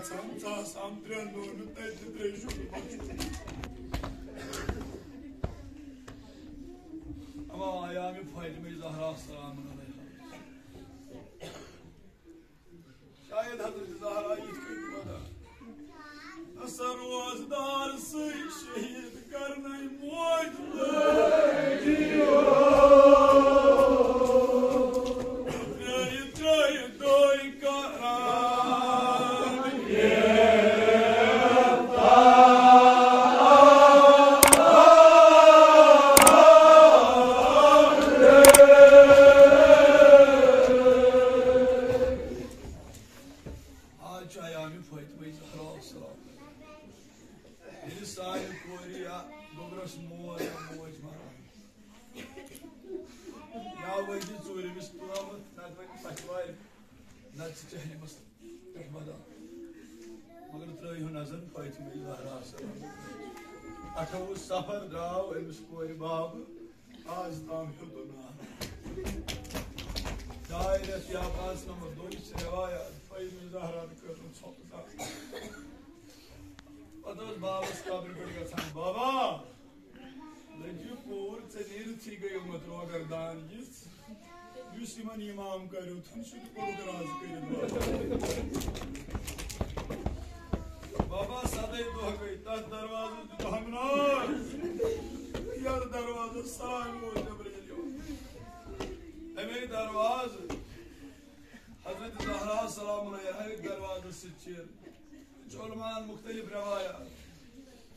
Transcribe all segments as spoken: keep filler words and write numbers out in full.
ژاس آم ترٛٮ۪ن دۄہن ہُنٛد تَتہِ تہِ ترٛٲوِو شُکُر۔ اما آیامِ فاطمہ زہرا سلام علیہا۔ شاید حضرت زہرا یِتھ کٔنۍ وَنان، سۄ روزدار سٕے شہید کرنَے موج لٲجِو۔ ترٛٲیِتھ، ترٛٲیِتھ دۄے کران۔ آز چھُ ایامِ فاطمہ زہرا سلام۔ ییٚلہِ سانہِ کورِ یا گوٚبرس مول یا موج مران، یا ؤنۍ ژوٗرِمِس تامَتھ، نتہٕ وۄنۍ پچھوارِ، نتہٕ چھِ جہنمس پٮ۪ٹھ بدل۔ مگر ترٲیِو نظر فاطمہ زہرا سلام۔ اَٹھووُہ صفر درٛاو أمِس کورِ باب، آز تام ہیوٚتُن نہٕ۔ ڈاے رٮ۪تھ یا پانٛژھ نمبر دۄہ چھِ روایات، فاطمہ زہرا کٔر نہٕ ژھۄپہٕ زانٛہہ۔ پتہٕ اوس بابس قبرِ پٮ۪ٹھ گژھان، بابا، لٔجِو کوٗر، ژےٚ نیٖرِتھٕے گٔیومُت روغن دان یِژھ، یُس یِمن اِمام کریوتھُن، سُہ تہِ کوٚرُکھ راز کٔرِتھ۔ بابا، سدٲے دۄہ گٔے، تتھ دروازس دیُت ہمناز، یتھ دروازس سلام اوس جبرائیل یِوان۔ اَمے دروازٕ حضرت زہرا سلام علیہا دروازس سۭتۍ چھِ، چھِ علماءن مختلف روایات۔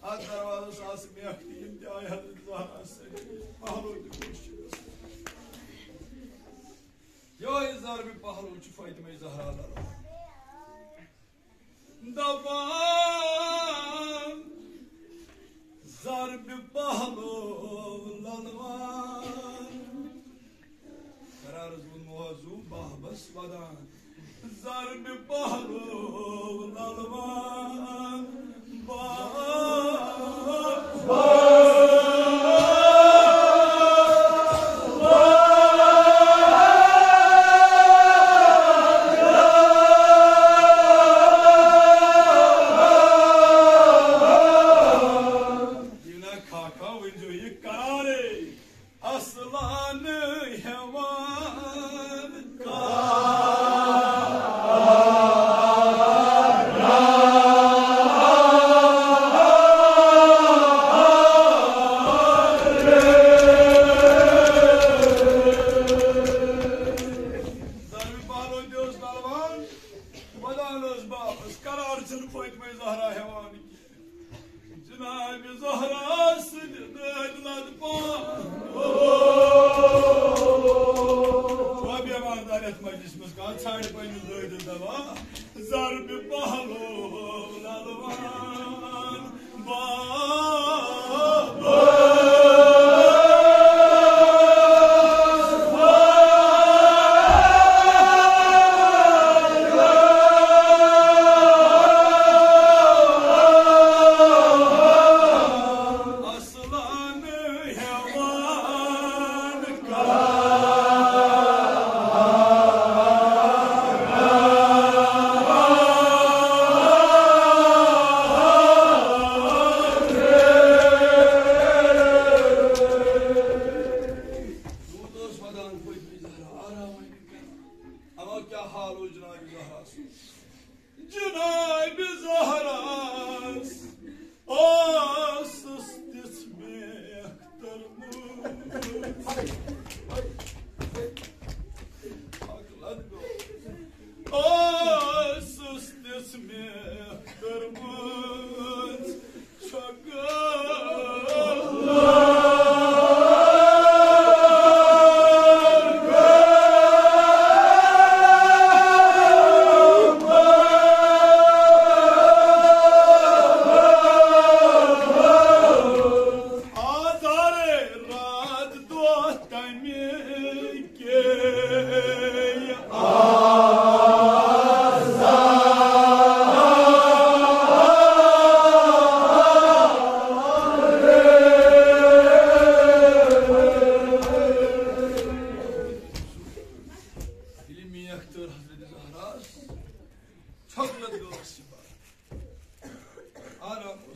اتھ دروازس آسہٕ میکھ تہِ، یِم تہِ آیہِ حضرت زہرا سۭتۍ پہلو تہِ خۄش چھِ گژھان۔ یِہوٚے ضربِ پہلو چھُ فاطمہ زہرا لڑان۔ دپان، ضربِ پہلو للوان۔ قرارس گوٚو موضوع بابس ودان۔ ضربِ پہلو للوان۔ بابا۔ یہِ نا کھا کھا ؤنۍزیو یہِ قرارے۔ اصلان ہٮ۪وان کار۔ ضربِ پہلو تہِ اوس للوان، ودان اوس بابس، قرار چھُنہٕ فاطمہ زہرا ہٮ۪وان کینٛہہ۔ جناب زہرا سٕنٛدِ دٲدۍ لد پان۔ وۄنۍ بیمار دار یتھ مجلس منٛز کانٛہہ ژھانٛڈِ پننِس دٲدِس دوا، ضربِ پہلو للوان۔ بابا۔ اصلان ہٮ۪وان کار۔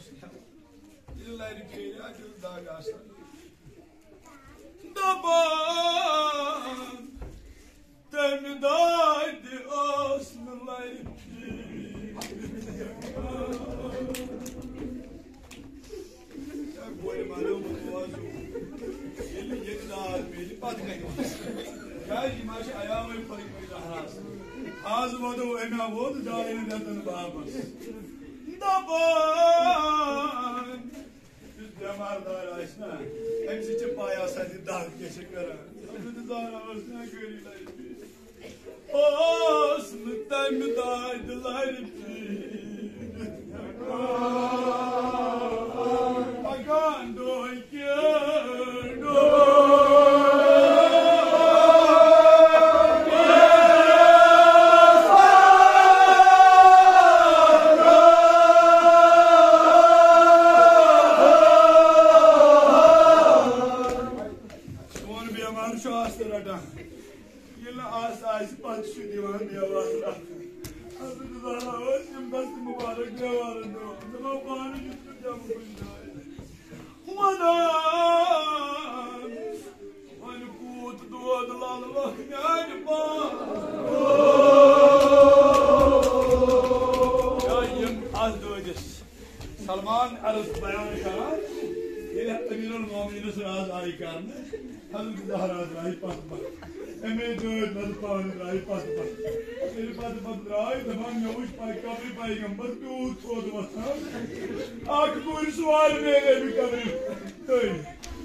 ییٚلہِ لرِ پھیرِ، اَتہِ اوس دگ آسان۔ دَپان، تَمہِ دۄہ تہِ اوس نہٕ لرِ پھیرِ۔ کورِ مانو بہٕ بوزُن۔ ییٚلہِ ییٚتہِ داد میلہِ، پتہٕ کَتہِ وَنَس؟ کیٛازِ یِم حظ چھِ عیالٕے پٔتمہِ زہراہَس۔ آز وَدو أمۍ ہا ووٚن ڈاین رٮ۪تَن بابَس۔ دَپان، یُس بٮ۪مار دار آسہِ نا، أمِس چھِ پَے آسان زِ دَگ کیٛاہ چھِ کَران۔ حضرت زہرا ٲس نا گٔری لَرِ پھیٖرِتھ۔ اوس نہٕ تَمہِ دۄہ تہِ لَرِ پھیٖرِتھ ہٮ۪کان۔ پَکان ڈوے کہِ ڈوے۔ سون بٮ۪مار چھُ آستہٕ رَٹان۔ ییٚلہِ نہٕ آستہٕ آسہِ، پَتہٕ چھُ دِوان دیوار رَٹھ۔ حضرت زہرا ٲس یِم دَستہٕ مُبارک دیوارَن دِوان۔ دَپان، پانہٕ یُتھ نہٕ جمع کُنہِ جایہِ۔ وَنان، وۄنۍ کوٗت دود لَلہٕ وَکھ میٛانہِ پان۔ یا یِم اَتھ دٲدِس سلمان عرض بیان کران، ییٚلہِ امیر المومنینس راز آیہِ کرنہٕ، حضرت زہرا درٛایہِ پتھ پتھ۔ اَمے دٲدۍ لَلہٕ پانہٕ درٛایہِ پتھ پتھ۔ ییٚلہِ پتھ پتھ درٛاے، دَپان، مےٚ وُچھ پَے-، قبرِ پیغمبر تیوٗت تھوٚد وۄتھان۔ اکھ گُرۍ سوار میلے مےٚ قبرِ تٔلۍ۔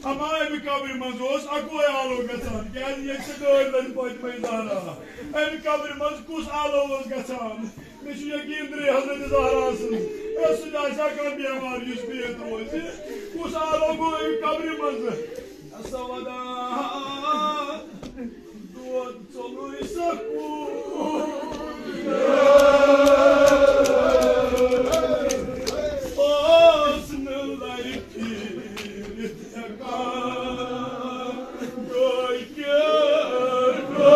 اما اَمہِ قبرِ منٛز اوس اَکوے آلو گژھان، کیٛازِ ییٚتہِ چھِ دٲدۍ لَلہٕ فاطمہ زہرا۔ اَمہِ قبرِ منٛز کُس آلو اوس گژھان؟ مےٚ چھُ یقیٖن درٛے حضرت زہرا سٕنٛز۔ اے، سُہ تہِ آسہِ ہا کانٛہہ بٮ۪مار یُس بِہِتھ روزِ۔ کُس آلو گوٚو اَمہِ قبرِ منٛز؟ سودا دود ژوٚلُے سکوٗن۔ اوس نہٕ لرِ پھیٖرِتھ ہٮ۪کان۔ ڈوے کہِ ڈوے۔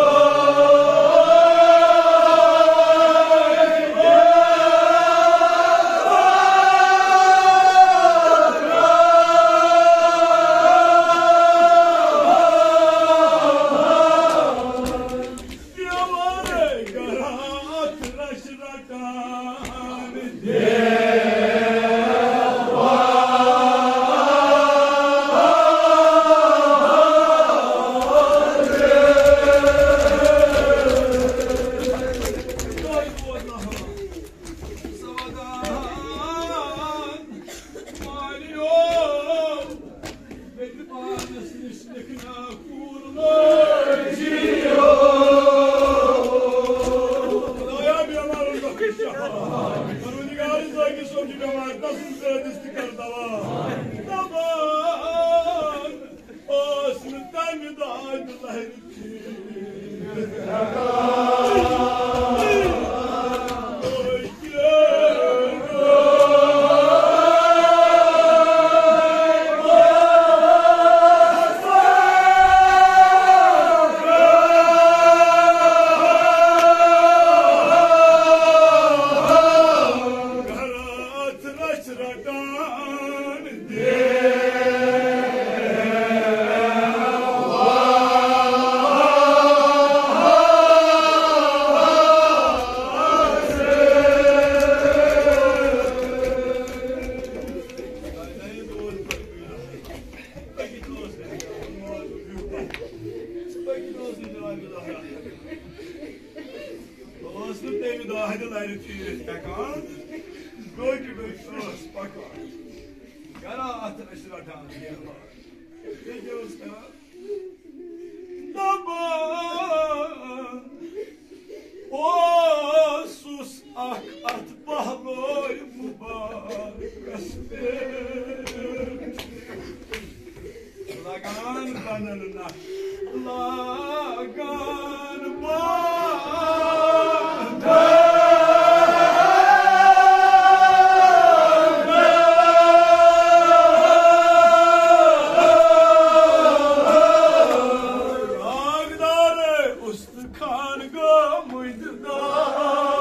خدایا، بیمارن بخش شفا۔ پروردگار، زٲگی صٲب چھِ بیمار، تسُنٛد دٲدِس تہِ کر دوا۔ دپان اوس نہٕ تَمہِ دۄہ تہِ لرِ پھیٖرِتھ ہٮ۪کان۔ اوس نہٕ تَمہِ دۄہ تہِ لرِ پھیٖرِتھ ہٮ۪کان، گوٚٹہِ گوٚٹہِ ٲس پکان۔ گرا اَتھٕ ٲسۍ رٹان بیمار۔ بیٚیہِ کیٛاہ اوس کران؟ دپان اوسُس اکھ اَتھ پہلوے مُبارکس پٮ۪ٹھ۔ لگان بنن نہ، لگان بنن۔ داغدار استخوان گوٚمُت داغدار۔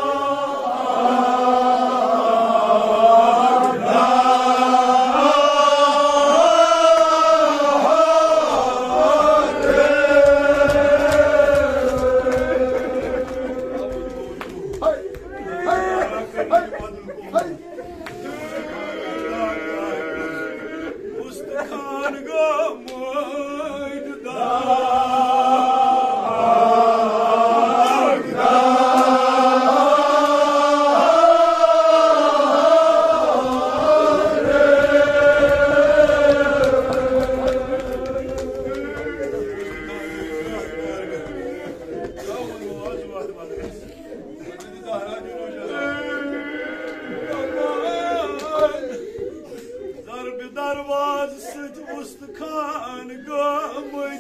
سۭتۍ اُستخان گٲمٕتۍ۔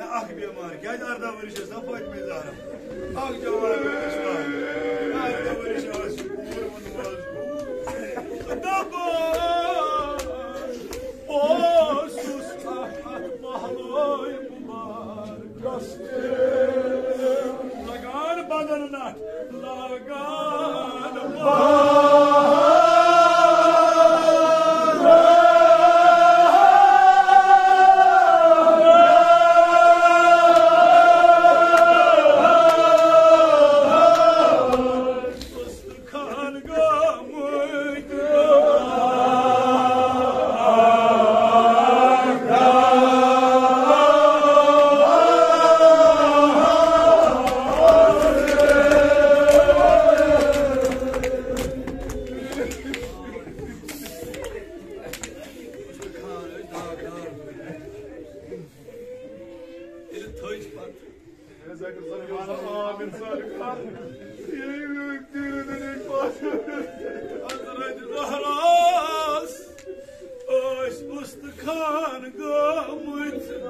اکھ بیمار، کیٛازِ ارداہ ؤری چھِ آسان فاطمہ زہرا؟ اکھ جوان، ارداہ ؤری چھِ آسان، کوٗر ووٚن ماز۔ دَپان اوسُس اَتھ محلہٕ مُبارکَس۔ لگان بدن نہ، لگان بدن۔ ییٚلہِ تھٔج پتہٕ۔ حضرت زہراس ٲسۍ اُستخان گٲمٕتۍ۔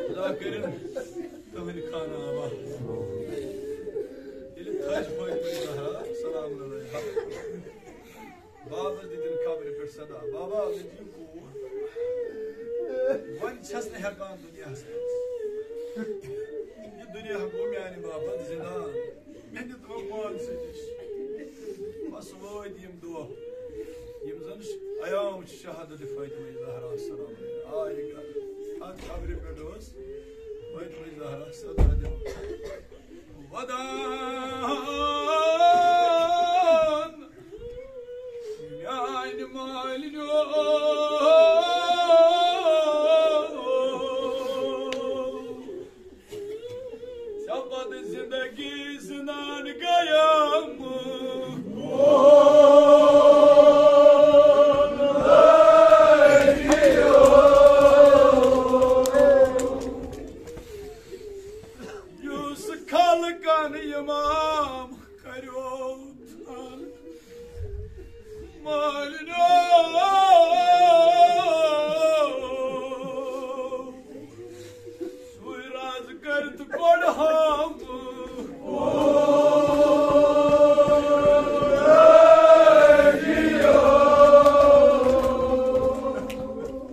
خدا کٔرِن تُہٕنٛدِ خانہٕ آباد۔ ییٚلہِ تھٔج فٲطمہ زہرا سلام علیہا بابس دِتِن قبرِ پٮ۪ٹھ صدا، "بابا، مےٚ دِیِو کوٗر۔ وۄنۍ چھَس نہٕ ہٮ۪کان دُنیاہَس منٛز۔ یہِ دُنیا گوٚو میٛانہِ باپتھ زِندان۔" مےٚ دیُت وۄنۍ پانسٕے نِش۔ بس وٲتۍ یِم دۄہ، یِم زن ش-، ایام چھِ شہادت فاطمہ زہرا سلام علیہا۔ آے گرٕ۔ اتھ قبرِ پٮ۪ٹھ اوس فاطمہ زہرا صدا دِوان۔ ودان میانہِ مالِنیو۔ سپد زندگی زنان گیم۔ یُس خلقن امام کریو تھل۔ مالنیو۔ سُے راز کٔرِتھ گۄڈٕ ہاوُن۔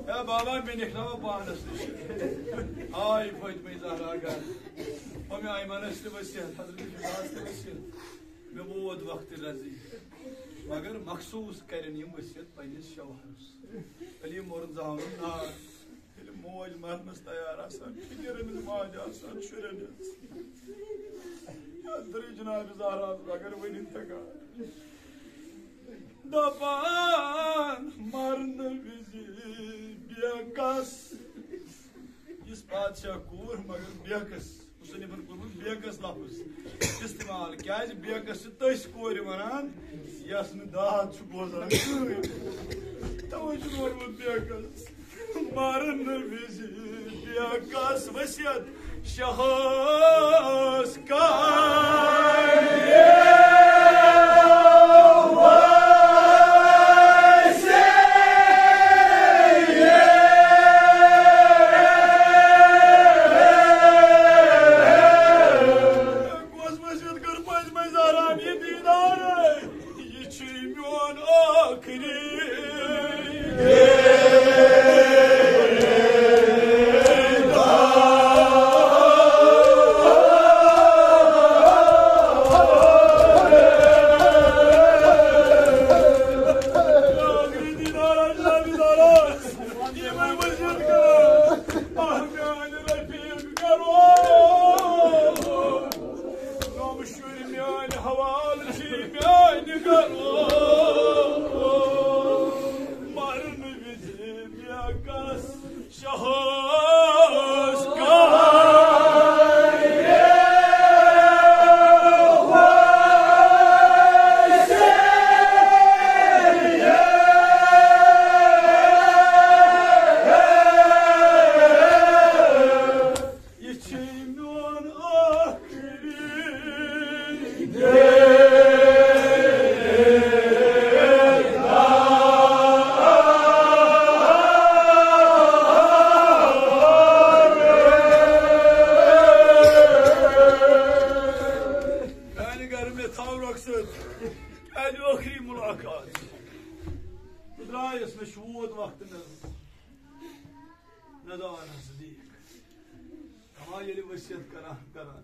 اے بابا، مےٚ لیکھناو پانس نِش۔ آے فاطمہ زہرا گرٕ۔ ہُمہِ آیمنس تہِ ؤسِتھ، حضرت فضاہس تہِ ؤسِتھ۔ مےٚ ووت وقتِ رضی۔ مگر مخصوص کرن یِم ؤسِتھ پننِس شوہرس۔ علی مورن زہاوُن نار۔ ییٚلہِ موج مرنس تیار آسان، فِکر أمِس ماجہِ آسان شُرٮ۪ن ہٕنٛز۔ یتھ درٛے جناب زہرا بغٲر ؤنِتھ ہٮ۪کان۔ دپان مرنہٕ وِزِ بیکس۔ یُس بادشاہ کوٗر مگر بیکس۔ مصنفن کوٚرمُت بیکس لفظ استعمال۔ کیازِ بیکس چھِ تٔسۍ کورِ ونان، یس نہٕ داد چھُ بوزان کٕہٕنۍ۔ توے چھُ ووٚنمُت بیکس۔ مرن وِزِ بیکس وصیت شہس کرِ۔ کۄس وصیت کٔر پٔزۍ پٲٹھۍ زہران یہِ دیٖدار؟ یہِ چھُ میون ٲخری۔ ووت وقت نظر، نظر صدیق۔ اما ییٚلہِ وصیت کران کران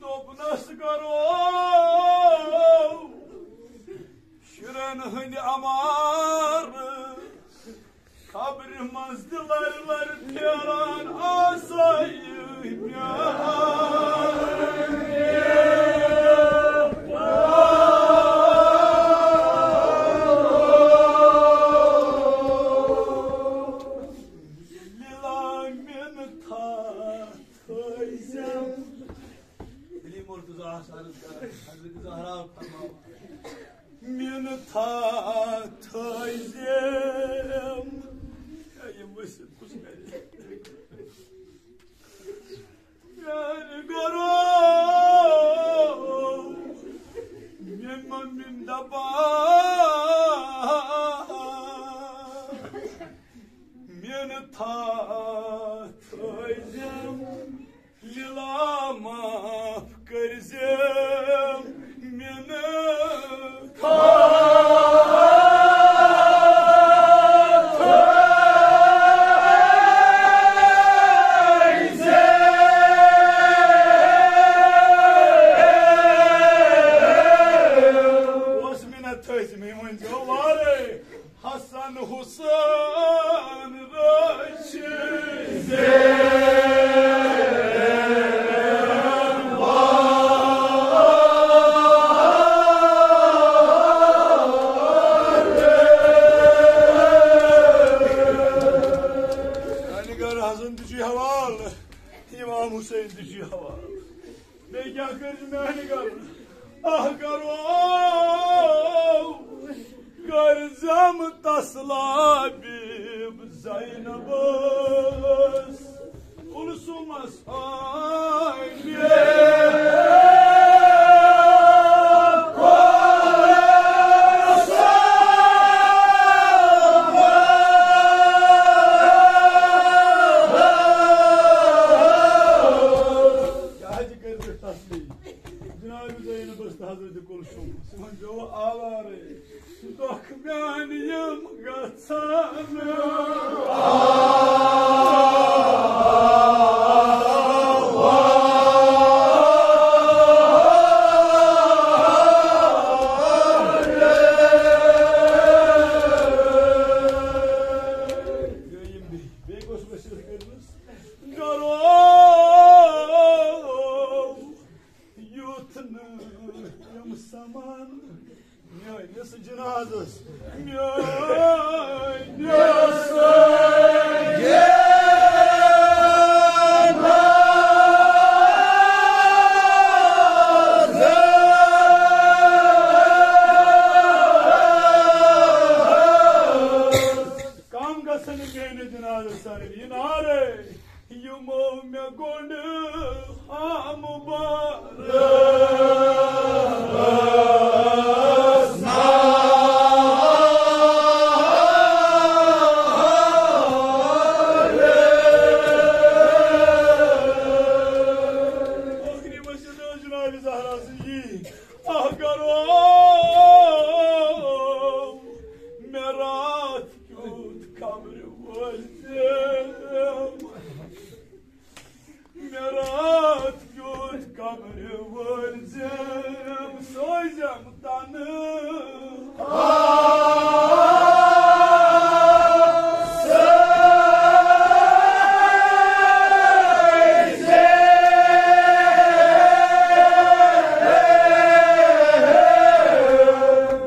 دوٚپنس کرو شُرٮ۪ن ہٕنٛدۍ امار، قبرِ منٛز تہِ لرِ لرِ پھیران آسٲیِش میٛانہِ۔ لیلا مِنتھا تھٲیزٮ۪م۔ علی مرتضیٰ ہس عرض کران، حضرت زہرا فرماوان، مِنتھا تھٲیزٮ۪م۔ یا یِم ؤسِتھ کُس کرِ؟ میٛانہِ گرو، مےٚ مہ مِن دپان، مِنتھا تھٲیزٮ۪م۔ لیلا معاف کٔرزٮ۪م، مِنتھا تھٲیزٮ۪م۔ اوس مِنتھ تھٲیزِ، مےٚ ؤنۍزیو وارَے۔ حسن حسین رشید۔ میٛانہِ گرٕ حسن تہِ چھُے حوالہٕ، امام حسین تہِ چھُے حوالہٕ۔ بیٚیہِ کیٛاہ کٔرِو میٛانہِ گرٕ؟ آہ گرو، کٔرزٮ۪م تسلا بیٖب زینبس، کلثومس آمین۔ کیٛازِ کٔرزٮ۪کھ تسلی؟ جناب زینبس تہٕ حضرت کلثومس، یِمن پیوٚو آوارے۔ دۄکھ میٛانہِ یِم گژھن۔ بیٚیہِ، بیٚیہِ کۄس وصیت کٔرمٕژ؟ گرو یُتھ نہٕ تِم سمان میٲنِس جنازس، میٲنِس جنازس۔ کم گژھن میٲنِس جنازس سارے یہِ نعرے۔ یِمو مےٚ گۄڈٕ ہامہٕ بارس ٲخری وصیت ٲس جناب زہرا سٕنٛز یی، اکھ کرو مےٚ راتھ کیُتھ قبرِ وٲلۍ ژےٚ۔ مےٚ راتھ کیُتھ قبرِ وٲلۍ زٮ۪م، سوزٮ۪م تنہٕ۔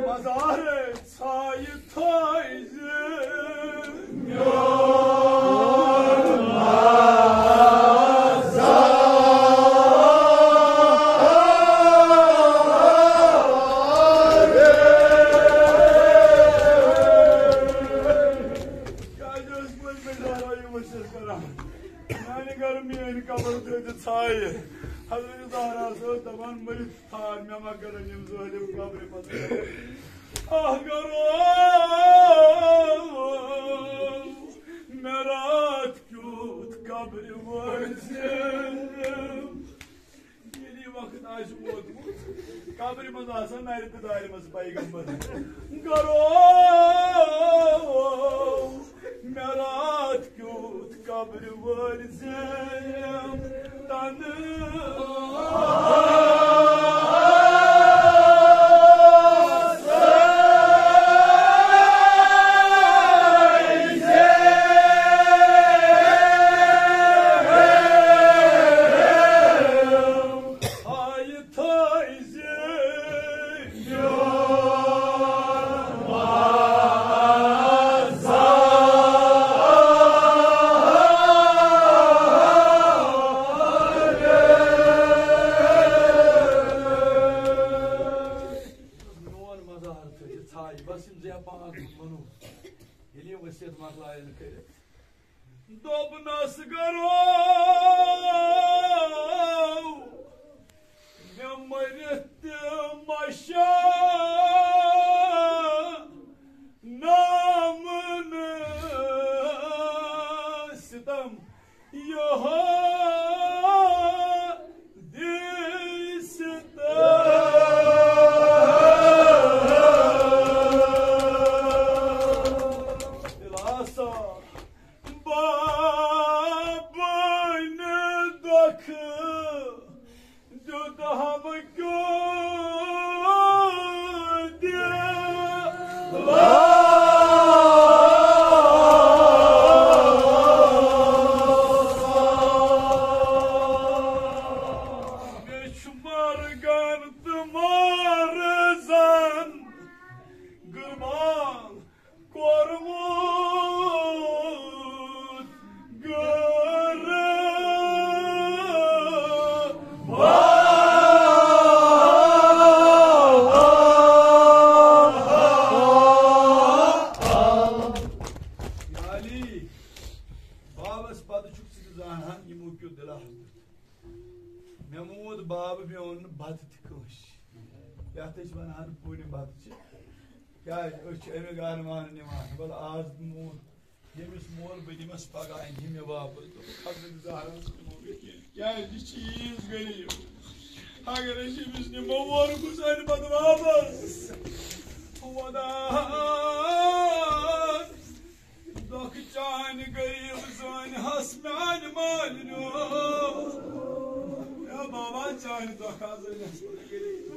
مزارٕ ژھایہِ تھٲیزِ میون مزار۔ کیٛازِ ٲسۍ پٔتۍ مٕے زہرا یہِ وصیت کران؟ میانہِ گرٕ میٲنۍ قبر تھٲیزِ ژھایہِ۔ حضرت زہرا ٲس دپان، مٔرِتھ ٹھار مےٚ ما کَرَن یِم ظٲلِم قبرِ منٛز۔ آہ گرو، مےٚ راتھ کیُتھ قبرِ وٲلۍ زٮ۪م۔ ییٚلہِ یہِ وقت آسہِ ووتمُت، قبرِ منٛز آسان نرِ تہٕ دارِ منٛز پیغمبر۔ گرو، مےٚ راتھ کیُتھ قبرِ وٲلۍ زینم تنہٕ۔ آیہِ تھٲیزِ میون مزار۔ میون مزار تھٲیزِ ژھایہِ۔ بس یِم زٕ یا پانٛژھ منٹ ونو۔ ییٚلہِ یہِ وصیت مۄکلایَن کٔرِتھ، دوٚپنَس، گرو، مےٚ مٔرِتھ تہِ مَشا نامہٕ نہٕ ستم یہودی ستم۔ دِلاسا بابٕنۍ دۄکھٕ دیُت ہم کیوں دِل۔ مےٚ چھُ مرگن تہٕ مرزن قربان کوٚرمُت قربان۔ یا علی، بابس پتہٕ چھُکھ ژٕ تہِ زانان یِمو کیُتھ دِلہ دیُت۔ مےٚ موٗد باب، مےٚ اوٚن نہٕ بتہٕ تہِ کٲنٛسہِ۔ یتھ أسۍ ونان پوٗرِ بتہٕ چھِ۔ کیٛازِ؟ أسۍ چھِ اَمہِ گرٕ مانہٕ نِوان۔ وَلہٕ آز موٗد ییٚمِس مول، بہٕ دِمس پگاہ، اَنہِ مےٚ واپس۔ دوٚپُکھ، حضرت زہرا، أسۍ نِمو نہٕ کینٛہہ۔ کیٛازِ؟ یہِ چھِ عیٖذ غریٖب۔ اگر أسۍ أمِس نِمو، اورٕ کُس اَنہِ پتہٕ واپس؟ خۄدا، دۄکھ چانہِ غریٖب زٲنۍ ہس میانہِ مالِنیو۔ یا بابا، چانہِ دۄکھ حظ زٲنۍ ہس غریٖب۔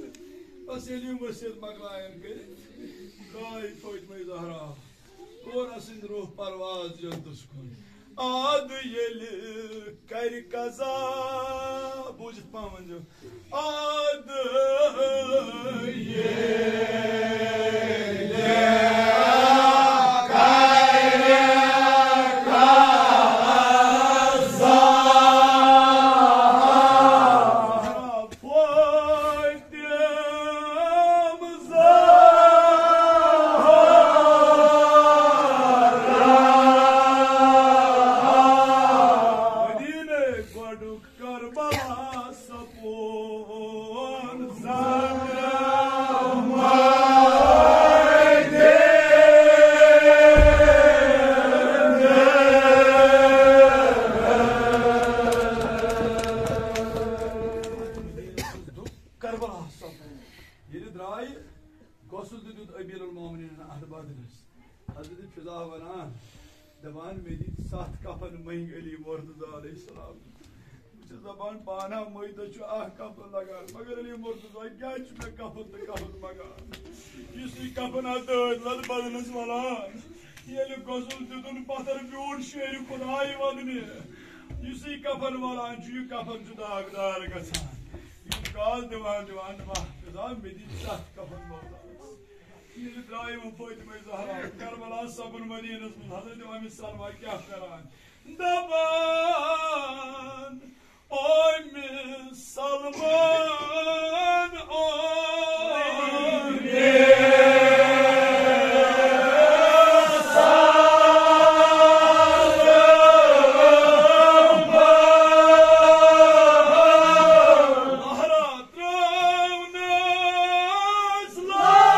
بس ییٚلہِ یِم ؤسِتھ مۄکلایَن کٔرِتھ، درٛاے فٲطمہ زہرا۔ کوٚر سٕنٛدِ روح پرواز جنتس کُن۔ آد ییٚلہِ کرِ قضا، بوٗزِتھ پانہٕ ؤنۍزیو۔ آد ییٚلہِ کرِ قضا۔ فاطمہ زہرا مدینے گۄڈُک کربلا سپُد زنگ مٲدے۔ کربلا سپُد۔ ییٚلہِ درٛاے، غسل تہِ دیُت امیر المومنینن اتھ بدنس۔ حضرت فضا ونان، دپان، مےٚ دِتۍ ستھ کفن منگۍ علی مرتضی علیہ السلام۔ بہٕ چھُس دپان، پانہ مٔے تۄہہِ چھُ اکھ کفن لگان، مگر علی مرتضی کیازِ چھُ مےٚ کفن تہٕ کفن منگان؟ یُس یہِ کفن اتھ دٲدۍ لد بدنس ولان، ییٚلہِ غسل دیُتُن، پتھر بیوٗٹھ شیرِ خدایہِ ودنہِ۔ یُسٕے کفن ولان چھُ، یہِ کفن چھُ داغدار گژھان۔ یہِ چھُ گاز دِوان دِوان، دپان، فضا، مےٚ دِتۍ ستھ کفن مولوی۔ ییٚلہِ درٛاے وۄنۍ فاطمہ زہرا، کربلا سپُد مدینس منٛز، حضرت امہِ سلمہ کیٛاہ کران؟ دپان، او مےٚ سلمان، او مےٚ سلمان۔ زہرا ترٛاونَس لال۔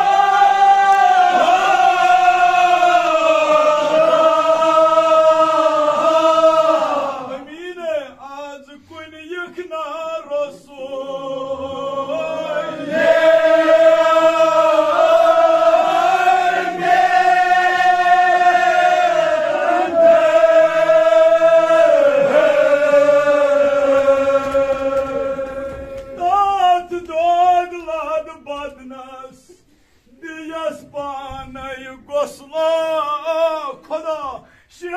أمیٖنہ، آز کُنہِ یِکھ نا رسول۔ شیر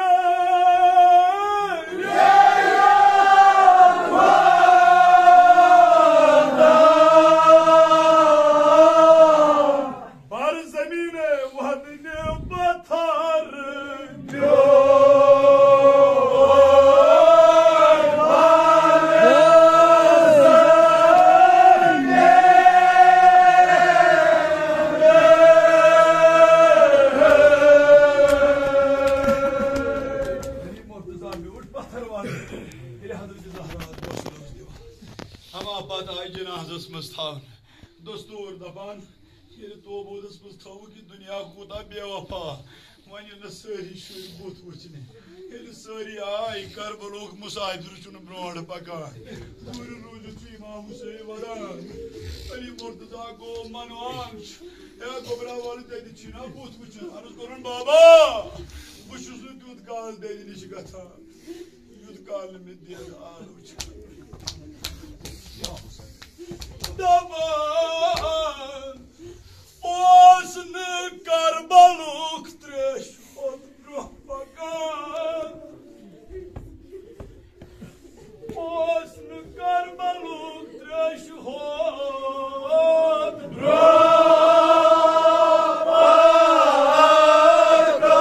بر زمین وطن پتھر۔ مرتضیٰ میوٗٹھ پتھر والُن، ییٚلہِ حضرت زہرا دۄس اوس دِوان۔ اما پتہٕ آیہِ جنازس منٛز تھاونہٕ۔ دستور دپان، ییٚلہِ توبودس منٛز تھٲوٕکھ یہِ دُنیا کوٗتاہ بے وفا، وۄنۍ یِن نہٕ سٲری شُرۍ بُتھ وٕچھنہِ۔ ییٚلہِ سٲری آے، کربلُک مسافر چھُنہٕ برونٛٹھ پکان۔ دوٗرِ روٗزِتھ چھُ امام حسین ودان۔ علی مرتضیٰ گوٚو منوان چھُ۔ ہے گوٚبرا وَلہٕ تَتہِ چھِی نا بُتھ وٕچھُن۔ عرض کوٚرُن، بابا، بہٕ چھُس نہٕ تیُتھ کال دٮ۪دِ نِش گژھان، یُتھ کال نہٕ مےٚ دٮ۪د آلو چھِ۔ دَپان اوس نہٕ کربلُک ترٛیش ہوٚت برٛونٛہہ پکان۔ اوس نہٕ کربلُک ترٛیش ہوٚت برٛونٛہہ پکان۔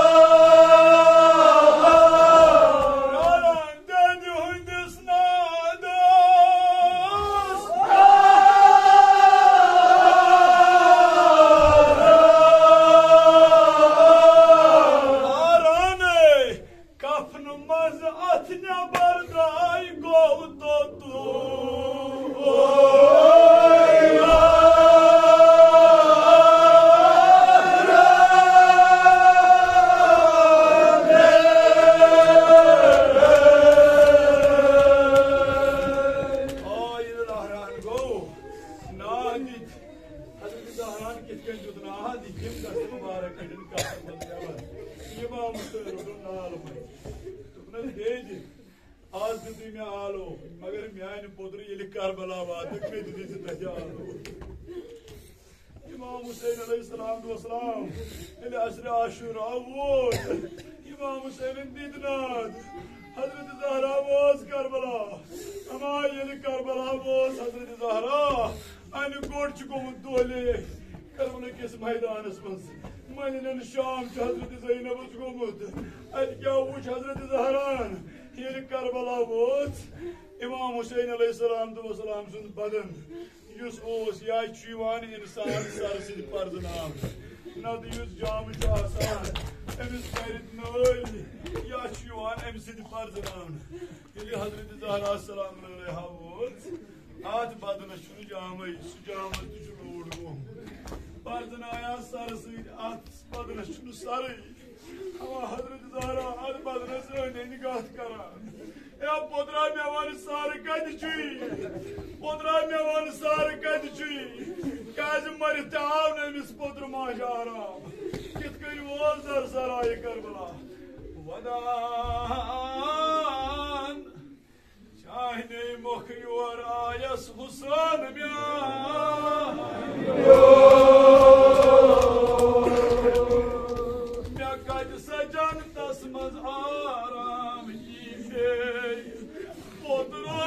دٮ۪دِ ہٕنٛدِس نادس آرامے۔ کفنہٕ منٛز اَتھ نٮ۪بر درٛاے گوٚو توٚتُے۔ آ، ییٚلہِ لہران گوٚو، ناد دِتۍ۔ حضرت زہران کِتھ کٔنۍ دیُت ناد، یِم دست مُبارک کٔڑِن کفن منٛز نٮ۪بر۔ امام حسین روٚٹُن نال منٛز۔ دوٚپنس، بیٚیہِ دِ، آز دیُتُے مےٚ آلو، مگر میانہِ پوٚترٕ ییٚلہِ کربلا واتکھ، مےٚ تہِ دِژ تتہِ آلو۔ امام حسین علیہ السلام والسلام ییٚلہِ عصرِ عاشورا ووت، امام حسینن دِتۍ ناد، حضرت زہرا وٲژ کربلا۔ اما ییٚلہِ کربلا وٲژ حضرت زہرا، انہِ گوٚٹ چھُ گوٚمُت دۄہلے۔ کربلا کِس میدانس منٛز مٔنٛزِلٮ۪ن شام چھُ حضرت زینبس گوٚمُت۔ اتہِ کیٛاہ وُچھ حضرت زہران؟ ییٚلہِ کربلا وٲژ، امام حسین علیہ السلام تہٕ وسلام سُنٛد بدن یُس اوس، یا چھُ یِوان اِنسان سرٕ سۭتۍ پرزٕناونہٕ، نتہٕ یُس جامہٕ چھُ آسان، أمِس کَرِ نٲلۍ، یا چھُ یِوان اَمہِ سۭتۍ پرزٕناونہٕ۔ ییٚلہِ حضرت زہرا سلام علیہا وٲژ، اَتھ بدنس چھُنہٕ جامٕے، سُہ جامہٕ تہِ چھُ لوٗٹھ گوٚمُت۔ پرزٕنایاس سرٕ سۭتۍ، اَتھ بدنس چھُنہٕ سرٕے۔ اما حضرت زہرا اتھ بدنس أنٛدۍ أنٛدۍ کتھ کران۔ اے پوترا، مےٚ ون سر کتہِ چھُے؟ پوترا، مےٚ ون سر کتہِ چھُے؟ کیازِ مرِتھ تہِ آو نہٕ أمِس پوترٕ ماجہِ آرام۔ کِتھ کٔنۍ ووت در سرایہِ کربلا؟ ودان چانہِ مۄکھٕ یور آیس حسین میان۔ مےٚ کتہِ سا جنتس منٛز آرام یی بیٚیہِ پوٚدرو۔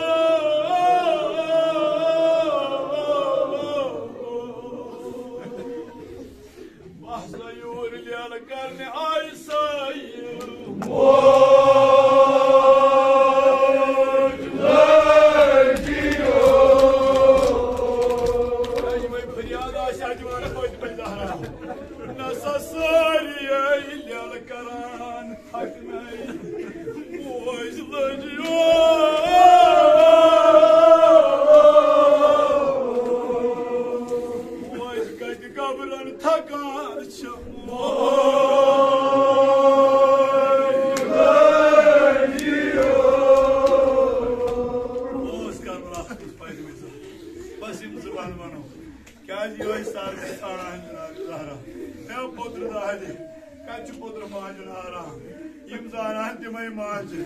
بہٕ ہسا یور لیلہٕ کرنہِ آیہِ سٲیِل۔ موج لٔجِو۔ یِمے فریاد آسہِ ہا دِوان فٲطمہ زہرا۔ نہ سا سٲری لیلہٕ کران۔ موج لٔج یور۔ موج کتہِ قبرن تھکان چھِ۔ موج لٔج یور۔ اوس کربلا پتمہِ زٕ۔ بس یِم زٕ بند ونو۔ کیازِ یِہوٚے سر گژھِ ژھانٛڈان جناب زہرا۔ ہے پوٚتُر دادِ، کتہِ چھُ پوٚتُر ماجہِ ہُنٛد آرام؟ یِم زانان تِمے ماجہِ،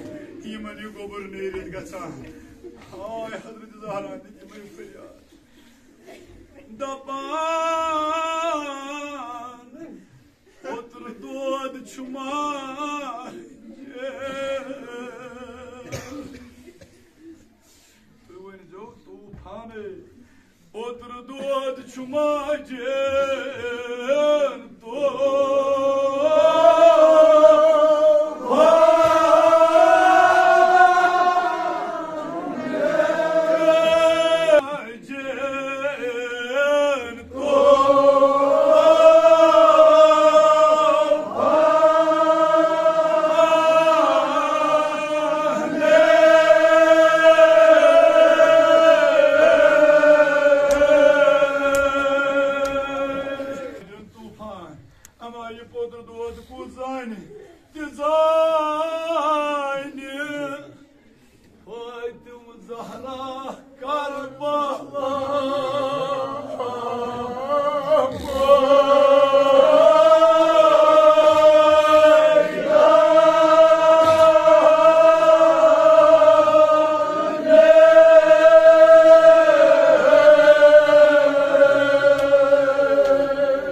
یِمن یہِ گوٚبُر نیٖرِتھ گژھان۔ ہاے حضرت زہرا تہِ تِمے فریاد۔ دپان، پوٚتُر دود چھُ ماے ماجد تو طوفان، اما یہ پوتر دود کُس زانہِ، تہِ زانہِ۔ فاطمہ زہرا کربلا۔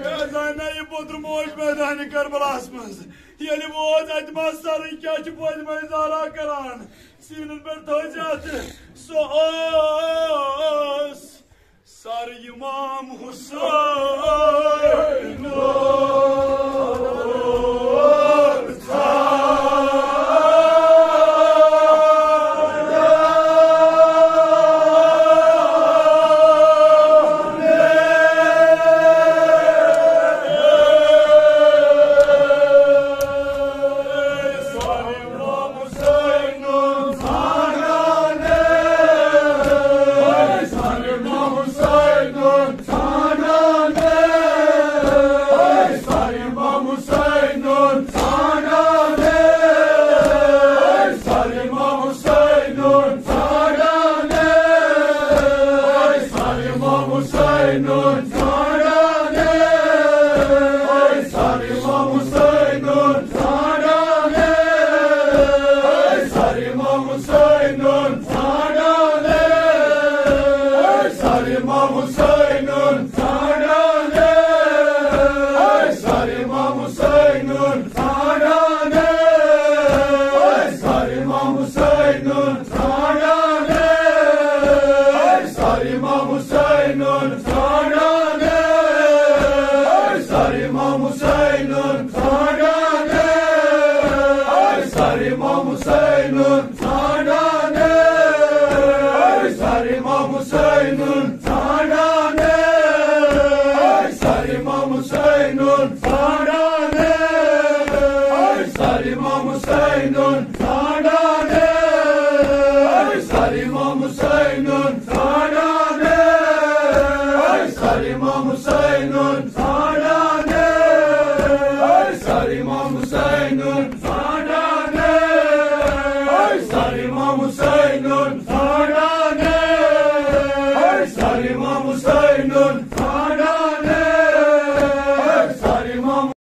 مےٚ زانہِ نا یہِ پوتُر موج میدانِ کربلاہس منٛز۔ ییٚلہِ ووت اتہِ ما سرٕے، کیٛاہ چھِ فاطمہ زہرا کران؟ سیٖنن پٮ۪ٹھ تھٲوِتھ۔ سُہ اوس سر امام حسین۔